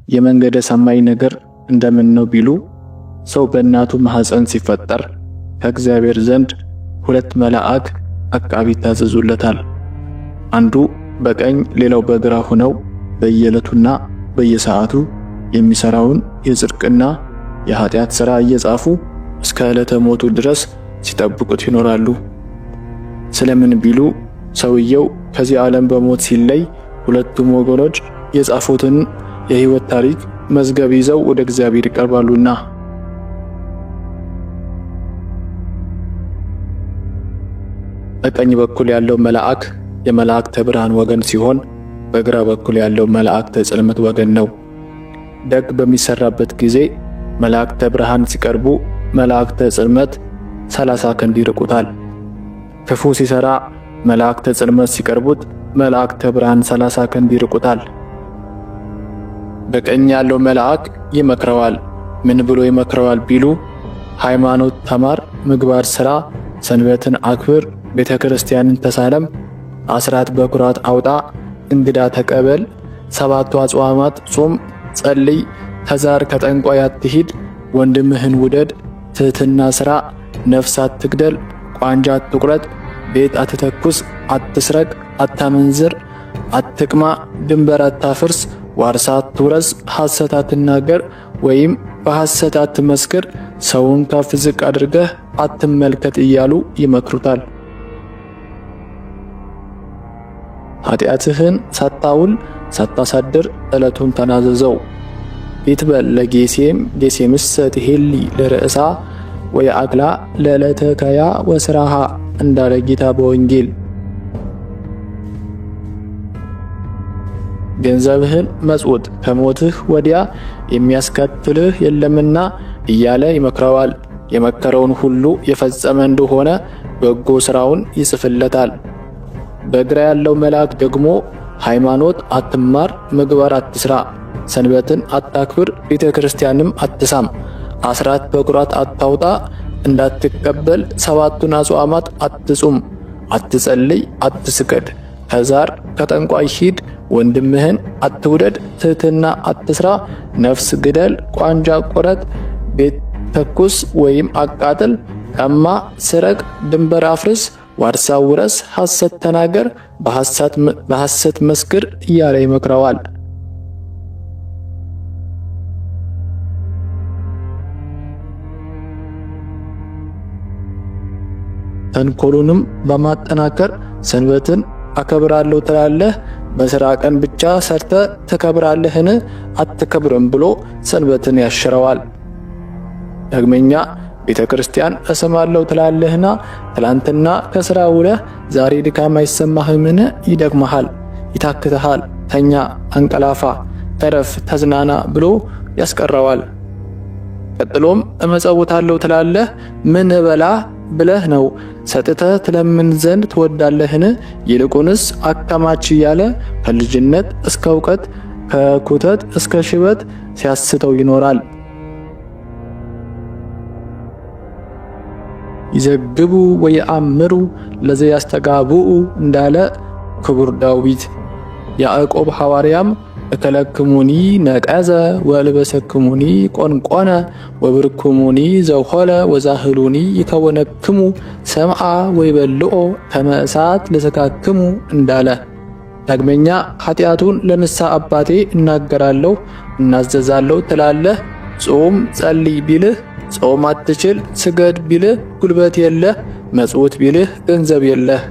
የመንገደ ሰማይ ነገር እንደምን ነው ቢሉ፣ ሰው በእናቱ ማኅፀን ሲፈጠር ከእግዚአብሔር ዘንድ ሁለት መላእክ አቃቢ ታዘዙለታል። አንዱ በቀኝ ሌላው በግራ ሆነው በየዕለቱና በየሰዓቱ የሚሰራውን የጽድቅና የኃጢአት ሥራ እየጻፉ እስከ ዕለተ ሞቱ ድረስ ሲጠብቁት ይኖራሉ። ስለምን ቢሉ፣ ሰውየው ከዚህ ዓለም በሞት ሲለይ ሁለቱም ወገኖች የጻፉትን የሕይወት ታሪክ መዝገብ ይዘው ወደ እግዚአብሔር ይቀርባሉና። በቀኝ በኩል ያለው መልአክ የመላእክተ ብርሃን ወገን ሲሆን፣ በግራ በኩል ያለው መላእክተ ጽልመት ወገን ነው። ደግ በሚሰራበት ጊዜ መላእክተ ብርሃን ሲቀርቡ መላእክተ ጽልመት 30 ክንድ ይርቁታል። ክፉ ሲሰራ መላእክተ ጽልመት ሲቀርቡት መላእክተ ብርሃን 30 ክንድ ይርቁታል። በቀኝ ያለው መልአክ ይመክረዋል። ምን ብሎ ይመክረዋል ቢሉ፣ ሃይማኖት ተማር፣ ምግባር ስራ፣ ሰንበትን አክብር፣ ቤተ ክርስቲያንን ተሳለም፣ አስራት በኩራት አውጣ፣ እንግዳ ተቀበል፣ ሰባቱ አጽዋማት ጾም፣ ጸልይ፣ ከዛር ከጠንቋይ አትሂድ፣ ወንድምህን ውደድ፣ ትህትና ስራ፣ ነፍስ አትግደል፣ ቋንጃ አትቁረጥ፣ ቤት አትተኩስ፣ አትስረቅ፣ አታመንዝር፣ አትቅማ፣ ድንበር አታፍርስ፣ ዋርሳ አትውረስ፣ ሐሰት አትናገር ወይም በሐሰት አትመስክር፣ ሰውን ከፍ ዝቅ አድርገህ አትመልከት እያሉ ይመክሩታል። ኃጢአትህን ሳታውል ሳታሳድር ዕለቱን ተናዘዘው። ኢትበል ለጌሴም ጌሴምሰ ትሄሊ ለርእሳ ወየአክላ ለዕለተ ከያ ወስራሃ እንዳለ ጌታ በወንጌል። ገንዘብህን መጽውት፣ ከሞትህ ወዲያ የሚያስከትልህ የለምና እያለ ይመክረዋል። የመከረውን ሁሉ የፈጸመ እንደሆነ በጎ ስራውን ይጽፍለታል። በግራ ያለው መልአክ ደግሞ ሃይማኖት አትማር፣ ምግባር አትስራ፣ ሰንበትን አታክብር፣ ቤተ ክርስቲያንም አትሳም፣ አስራት በኩራት አታውጣ፣ እንዳትቀበል ሰባቱን አጽዋማት አትጹም፣ አትጸልይ፣ አትስገድ፣ ከዛር ከጠንቋይ ሂድ፣ ወንድምህን አትውደድ፣ ትህትና አትስራ፣ ነፍስ ግደል፣ ቋንጃ ቆረጥ፣ ቤት ተኩስ ወይም አቃጥል፣ ቀማ፣ ስረቅ፣ ድንበር አፍርስ፣ ዋርሳ ውረስ፣ ሐሰት ተናገር፣ በሐሰት መስክር እያለ ይመክረዋል። ተንኮሉንም በማጠናከር ሰንበትን አከብራለሁ ትላለህ፣ በስራ ቀን ብቻ ሰርተ ትከብራለህን? አትከብርም ብሎ ሰንበትን ያሽረዋል። ዳግመኛ ቤተ ክርስቲያን እስማለሁ ትላለህና ትላንትና ከስራ ውለህ ዛሬ ድካም አይሰማህምን? ይደክመሃል፣ ይታክትሃል፣ ተኛ፣ አንቀላፋ፣ ተረፍ፣ ተዝናና ብሎ ያስቀረዋል። ቀጥሎም እመጸውታለሁ ትላለህ፣ ምን እበላ ብለህ ነው ሰጥተህ ትለምን ዘንድ ትወዳለህን? ይልቁንስ አከማች እያለ ከልጅነት እስከ እውቀት ከኩተት እስከ ሽበት ሲያስተው ይኖራል። ይዘግቡ ወየአምሩ ለዘያስተጋብኡ እንዳለ ክቡር ዳዊት። ያዕቆብ ሐዋርያም እከለክሙኒ ነቀዘ ወልበሰክሙኒ ቆንቆነ ወብርክሙኒ ዘውሖለ ወዛህሉኒ ይከወነክሙ ሰምዓ ወይበልኦ ከመ እሳት ለሰካክሙ እንዳለ። ዳግመኛ ኃጢአቱን ለንስሐ አባቴ እናገራለሁ እናዘዛለሁ ትላለህ። ጾም ጸልይ ቢልህ ጾም አትችል፣ ስገድ ቢልህ ጉልበት የለህ፣ መጽውት ቢልህ ገንዘብ የለህ።